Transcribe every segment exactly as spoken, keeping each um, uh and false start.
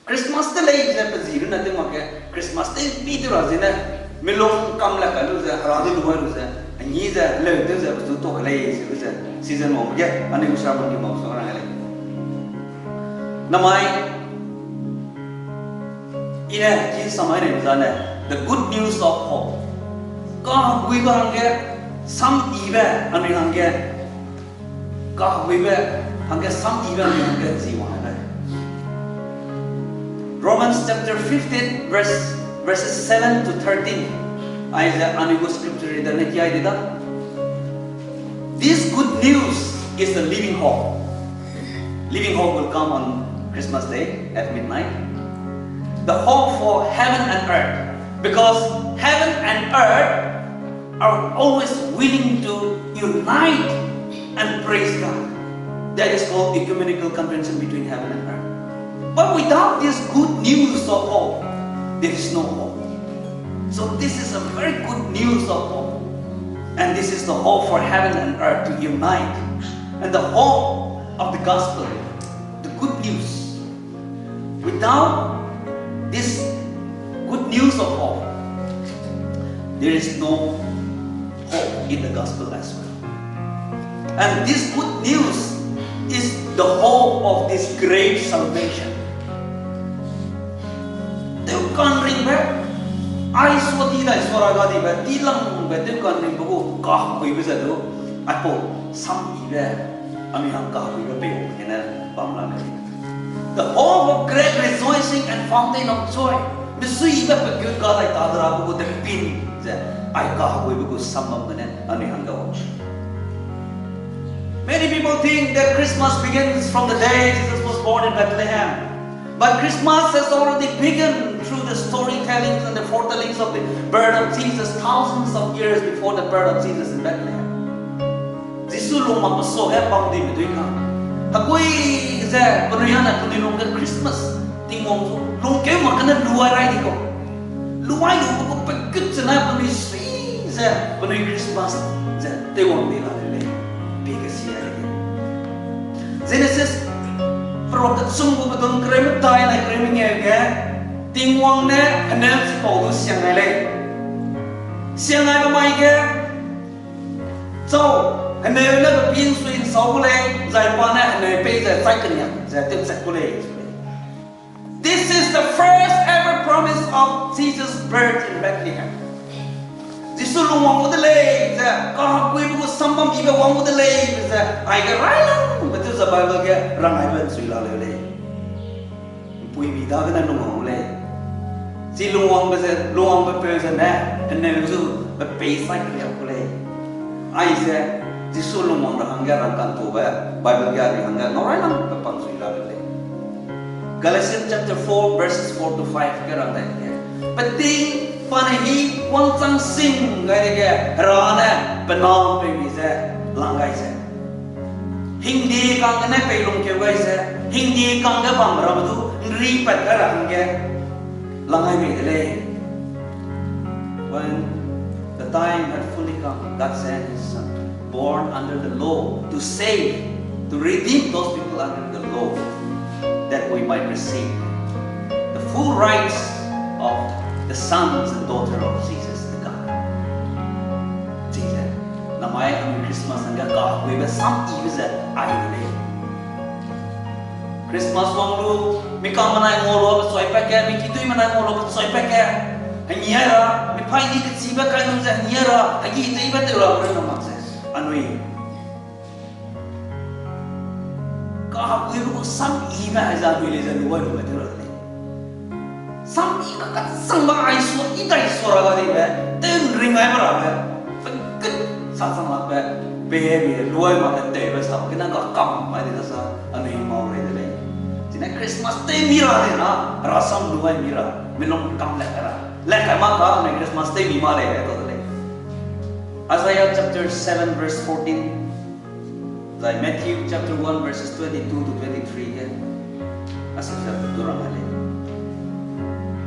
Christmas te lei ze pe zi runne tew mak ge, Christmas te pi tew ra zene, milung kam le kai lu ze, hera du lu ai lu ze, angi ze, leu tew ze, pechu tua ke lei, ze lu ze, season wang ge, anui sermon ge bam su ra lei. Namai, i ne, ki samai ne zane, the good news of hope. Kaheguibe hangge, sam ibe, anui hangge, kaheguibe hangge, sam ibe, anui hangge, zi wang le. Romans chapter fifteen, verse, verses seven to thirteen. Aize anui gu scripture reader ne ki ai di da. This good news is the living hope. Living hope will come on Christmas Day at midnight. The hope for heaven and earth. Because heaven and earth are always willing to unite and praise God. That is called ecumenical convention between heaven and earth. But without this good news of hope, there is no hope. So this is a very good news of hope. And this is the hope for heaven and earth to unite. And the hope of the gospel, the good news. Without this good news of hope, there is no hope in the gospel as well. And this good news is the hope of this great salvation. Tew kanringbe, ai sua di dai sua ra ga dibe, di langbe tew kanringbe gu kaheguibe ze du, aipau sam ibe, anui hang kaheguibe pei gene bam la mei. The hope of great rejoicing and fountain of joy. Misuibe pe gu ga dai ta de ra gu de pin ze, ai kaheguibe gu sam bam gene, anui hang ga. Many people think that Christmas begins from the day Jesus was born in Bethlehem. But Christmas has already begun through the storytellings and the foretellings of the birth of Jesus thousands of years before the birth of Jesus in Bethlehem. Jisu lungwang peso he pang di medui ka. Hegui ze penui hane penui lung ge Christmas Tingwang zu lungkeu mak gene luai rai di kau. Luai lu gu pe kut zene penui sui ze penui Christmas ze tewwang di la de lei. Pi ke si ai de. Genesis, peruak kechum gu pedum kereu medai nai kereu mengeu ge, Tingwang ne heneu chipau du siang nai lei. Siang nai be mai ge, chau, heneu ne pe pin sui nsau gu lei, zai pa ne heneu pei ze chai keniak ze tewchat gu lei. This is the first ever promise of Jesus' birth in Bethlehem. Jisu lungwang gu de lei ze, kaheguibe gu sambam ibe wang gu de lei ze, aige railangbe tew ze Bible ge rang aibe nsui la leu lei. Mpuimi dagene lungwang gu lei. Chi lungwangbe ze, lungwangbe peu zene, heneu zu pe pei sai keriak gu lei. Aize, Jisu lungwang ra hangge rangkantube, Bible ge anui hangge ngau railangbe pang nsui la leu lei. Galatians chapter four, verses four to five ge rang dai de. Peting pa ne hi wangchang sing gai dege, Hera ne pe nâu peumi ze lang gai ze, hingde kang gene pei lungkeu gai ze, hingde kang ge bam ramme du ’nripat gai ra hangge lang gai mei de lei. When the time had fully come, God sent his Son, born under the law, to save, to redeem those people under the law, that we might receive the full rights of the sons and daughter of Jesus, the God. Chize, namai anui Christmas hangge kaheguibe sam ibe ze ai de lei. Christmas wang lu, mi kangmenai ngau lu pechoi pat ge, mi kiduimenai ngau lu pechoi pat ge, hengî ai ra, mi paî di kechibe kai lu ze hengî ai ra, hegî teibe tew ra gu rei na mak ze, anui kaheguibe gu sam ibe aize anui lei ze luai lu gai tew ra de lei. Sam i kakachangbe ai sua, i dai sua ra ga dibe, tew ’nring aibe rabe, pe kut sa chang lakbe, pe bi luai mak ge tewbe sa, kena ga kam mai di da sa, anui mau rei de lei. Chine Christmas tew mi ra lei na, rasam luai mi ra, milung kam le ra. Le kai mak ka anui Christmas tew mi ma lei, e ta de lei. Isaiah chapter seven verse fourteen. Zai Matthew chapter one verses twenty-two to twenty-three ge, aseu ze du rang lei.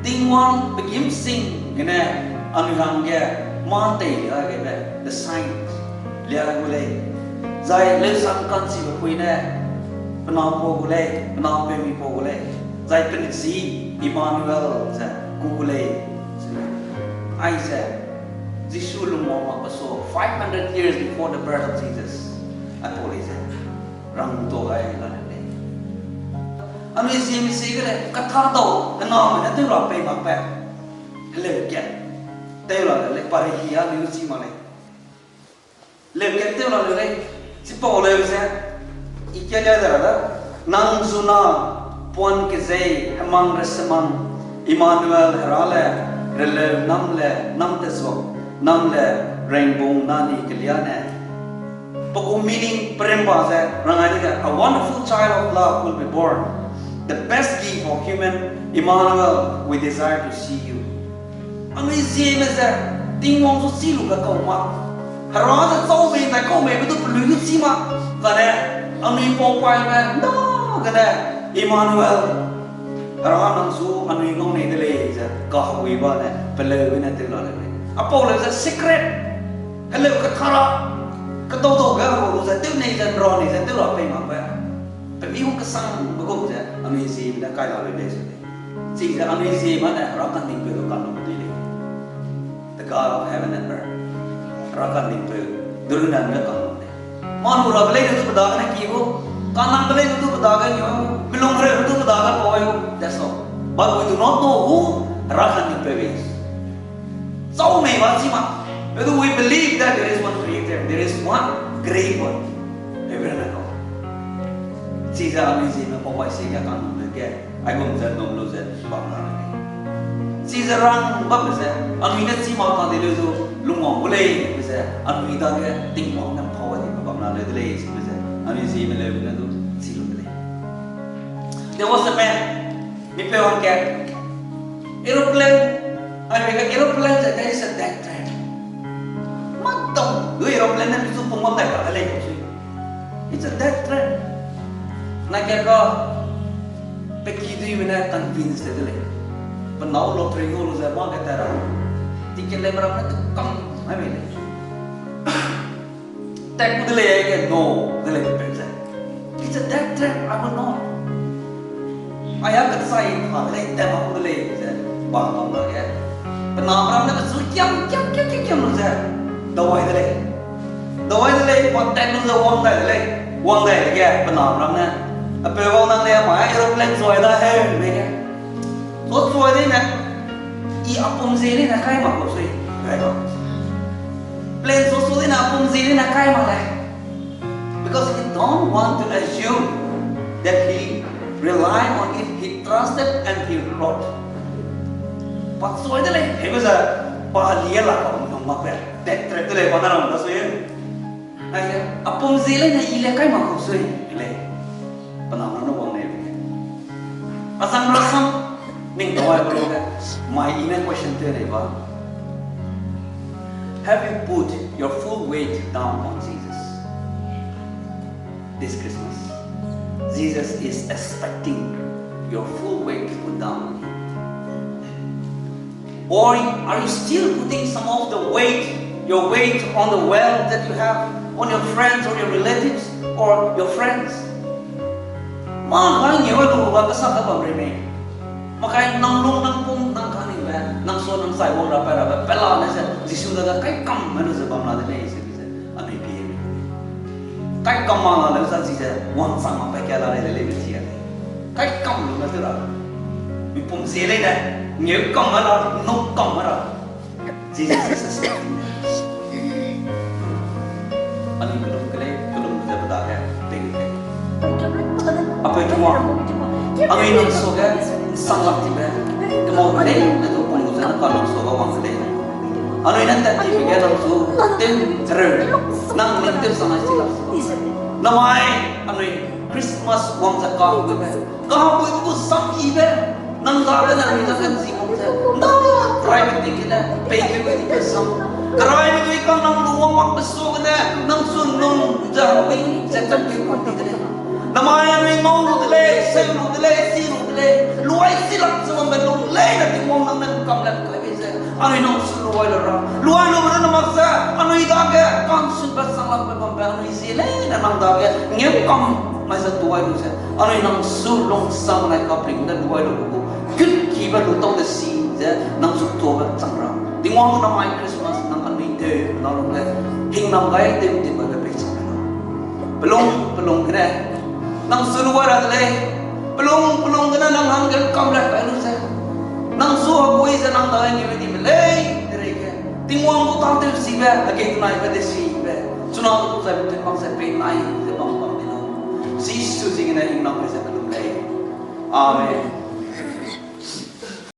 Tingwang pe gîm sing gene anui hangge mâ tei lia gaibe, the signs, lia gu lei. Zai leusang ka'nchibe pui ne, pe nâu pau gu lei, pe nâu peumi pau gu lei. Zai penui zi Emmanuel ze ku gu lei. Aize Jisu lungwang makbe so five hundred years before the birth of Jesus. Aipau lei ze rang to gai la lei. Anui ziemme si ge lei, katha dau, kename ne tew ra pei makbe. Heleu kat tew la lei, pa rehia leu chi mak lei. Leu kat tew la lei, chipau leu ze, i kia lia de ra da, nang zuna puan kezei, hemang resemang, Emmanuel Hera le, releu nam le, nam tezuak, nam le, rengbung nani keliane. Pe gu meaning perimba ze, rangai dege, a wonderful child of love will be born. The best gift of human, Emmanuel, we desire to see you. Anui ziemme ze, Tingwang zu chi lu ge kau ma. Hera ze chau mei, tai kau mei, be du pelui lu chi ma. Kane, anui pau paime, nda gene, Emmanuel. Hera nang zu anui ngau nei de lei ze, kaheguiba ne, peleu gene tew la lei. Apau leu ze secret. Heleu katha ra, kedau dau ge ru ze tew nei ze, nra nei ze, tew ra pei makbe. Pe mi gu kesangbe gum ze, anui ziemme ne kai la lei lei ze. Chize anui ziemme ne Hera kandingpeu du kanum dui lei. The God of heaven and earth. Hera kandingpeu, du runne ne kanum lei. Mâ lu rabe leine du pe dagene ki gu, kanangbe leine du pe dage ni gu, milung hereu du pe dage pau gu, that's all. But we do not know who Hera kandingpeu is. Chau mei ba chi ma. But we believe that there is one creator, there is one great one. Heaven and earth. Chize anui ziemme pau bai si ge kanum lei ge. Aigum ze num lu ze bam ra lei. Chize rang bambe ze, anui ne chi mak ta de leu zu, lungwang gu lei be ze, anui dage Tingwang ne pau di bam ra leu de lei, chibe ze, anui ziemme leu ne du chi lu de lei. There was a man, mipeu hangkat, aeroplane, ai, aeroplane ze, there is a death trap. Mâ dau, du aeroplane ne michu pung bam dai ra de lei, It's a death trap. Na kia ka, pe kiduibe ne convince te de lei. Pe nâu lottery ngau lu ze mâ ge tat ra. Ticket le meram ne tu kam ai mei lei. Tat ku de lei, ai ge no de lei pe ze. It's a death trap, I will not. Aia kechai pa de lei, tat mak ku de lei ze, pa bam lage. Pe na meram ne pechu kiam, kiam, kiam, kiam, kiam lu ze, dawai de lei. Dawai de lei, pa tat lu ze wang dai de lei. Wang dai dege, pe na meram ne, apeu wang nang lei, ma aeroplane chuai da heu, mei ge. Chu chuai dine, i a pum zie leine kai mak kau sui, rai kau. Plane chu chu dine a pum zie leine kai mak lei. Because he don't want to assume that he rely on it, he trusted and he wrote. Pa chuai de lei, hebe ze, pa lia la kau nung mak be, tat trap de lei, pa na ram da sui. Ai, a pum zie leine i le kai mak kau sui, lei. Pe na meram ne wang lei. Azang rasam, ning dawai ba lu ge, mai i ne question te lei ba. Have you put your full weight down on Jesus this Christmas? Jesus is expecting your full weight to put down on him. Or are you still putting some of the weight, your weight on the wealth that you have, on your friends or your relatives or your friends? Mâ gai ngeu lu ba kesa ka bam rei mei. Makai nang lung nang pum nang kaningbe, nang sua nang sai wang ra pai rabe, pelane ze, Jisu dage kai kam me lu ze bam la de lei, se ze, anui pie mei. Kai kam ma la leu za chize, wangchang mak pai kia la lei de lei me chi a lei. Kai kam lu me tew ra. Mi pum zie leine, ngeu kam me ra, nung kam me ra. Jesus is a second. Anui kelum ke lei, kelum ze pe dage, pei ke lei. Apeu Tingwang, anui nang suage, nsang lak tibe, kemau ke lei, ne du pum ze nang ka nang suage wang ke lei. Anui ne tat tibe ge nang zu, tew, hereu, nang ne tew sang ai si lak. Namai, anui Christmas wang ze ka be. Kaheguibe gu sam yibe, nang dage nang mi dage zi wang ze, nda, keraibe ting gene, pei keu di pe sam. Keraibe dui kang nang lu wang makbe suagene, nang chu nung ze herui ze cham keu kum di de lei. Namai anui ngau lu de lei, seu lu de lei, si lu de lei, luai si lak ze wangbe lung leine Tingwang nang ne kam le kai bei ze, anui nang chu luai lu ra. Luai lu ra na mak ze, anui dage, kangsunbe sang lakbe bambe, anui zie leine nang dage, ngeu kam Mai ze tuai lu ze, anui nang su lungsang nai kapring de tuai lu gu, kut kibe lu tau de si ze, nang su tuabe chang ra. Tingwang namai Christmas nang anui tew, nang lung le, hingnam gai tew, tew gai be pei chang ra. Pelung, pelung gene, nang su luai ra de lei, pelung, pelung gene nang hangge kam le kai lu ze. Nang su hapui ze nang dai ni be di be lei, de rei ge. Tingwang gu tâtew sibe, age nai be de sibe. Chuna gu zai be tew bam ze pei nai, ze bam bam di lau. Jisu ziegene hingnam gai ze pelung lei. Amen.